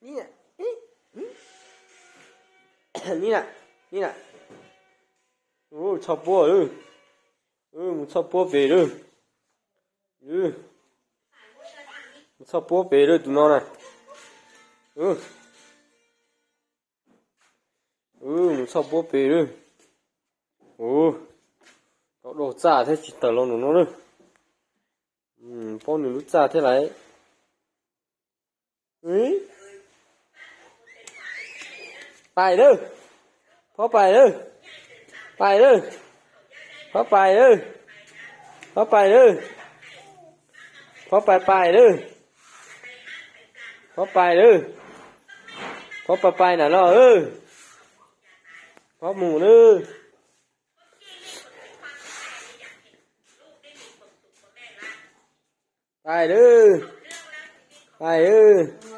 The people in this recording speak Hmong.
Ni na, ni na, ni na. Txhoj puab lawm, mus txhoj puab pem lawm, mus txhoj puab pem lawm tus no na. Mus txhoj puab pem lawm. Ua, tau dua txaj thiab tsis tawm los nram no na. Paub nws lub txaj thiab lawm. Pais lawm, phob pais lawm, pais lawm, phob pais lawm, phob pais lawm, phob pais pais lawm, phob pais lawm, phob pais pais nram no, phob mus lawm, pais lawm, pais lawm.